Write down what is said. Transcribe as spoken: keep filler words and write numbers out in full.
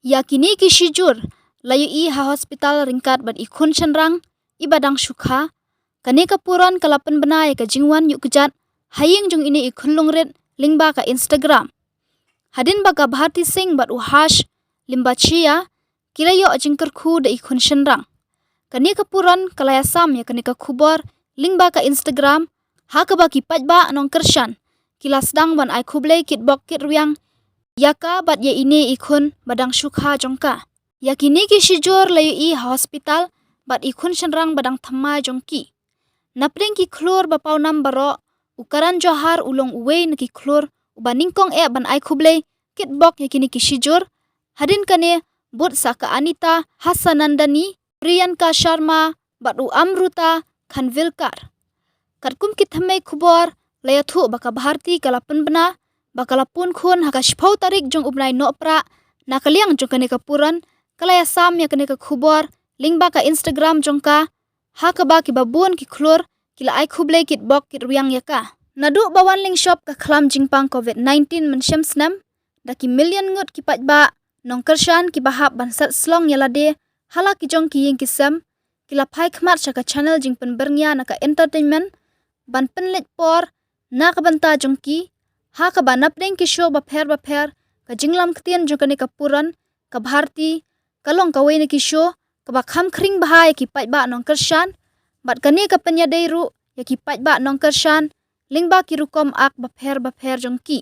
Ïa kine ki shijur la ïohi ha hospital ryngkat bad i khun shynrang iba dang shu kha. Kane ka puron ka la pynbna ïa ka jingwan ïuh kjat ha ïing jong ine i khun longrit lyngba ka Instagram. Hadien ba ka Bharti Singh bad u Harsh Limbachia ki la ïoh jingkyrkhu da i khun shynrang, kane ka puron ka la ïasam ïa kane ka khubor lyngba ka Instagram, ha kaba ki paidbah nongkyrshan ki la sdang ban ai khublei kitbok kitrwiang ïa ka bad ïa ine i khun ba dang shu kha jong ka. Ïa kine ki shijur la ïohi ha hospital bad i khun shynrang ba dang thymmai jong ki. Napdeng ki khlur ba pawnam baroh, u Karan Johar u long uwei na ki khlur uba nyngkong eh ban ai khublei kitbok ïa kine ki shijur. Hadien kane bud sa ka Anita Hassanandani, Priyanka Sharma bad u Amruta Khanvilkar. Katkum ki thymmei khubor la ïathuh ba ka Bharti ka la pynbna ba ka la pun khun ha ka shiphew tarik jong u bnai Nohprah. Na ka liang jong kane ka puron ka la ïasam ïa kane ka khubor lyngba ka Instagram jong ka, ha kaba kiba bun ki khlur ki la ai khublei kitbok kitrwiang ïa ka. Naduh ba wan lyngshop ka khlam jingpang covid nineteen mynshem snem, da ki million ngut ki paidbah nongkyrshan kiba hap ban set slong ïa lade ha la ki jong ki ïing ki sem ki la phai khmat sha ka channel jingpynbyrngia na ka entertainment ban pynleit por na ka bynta jong ki, ha kaba napdeng ki show bapher bapher ka jinglam ktien jong kane ka puron ka Bharti ka long kawei na ki show kaba kham khring bha ïa ki paidbah nongkyrshan, bad kane ka pynïadei ruh ïa ki paidbah nongkyrshan lyngba ki rukom ak bapher bapher jong ki.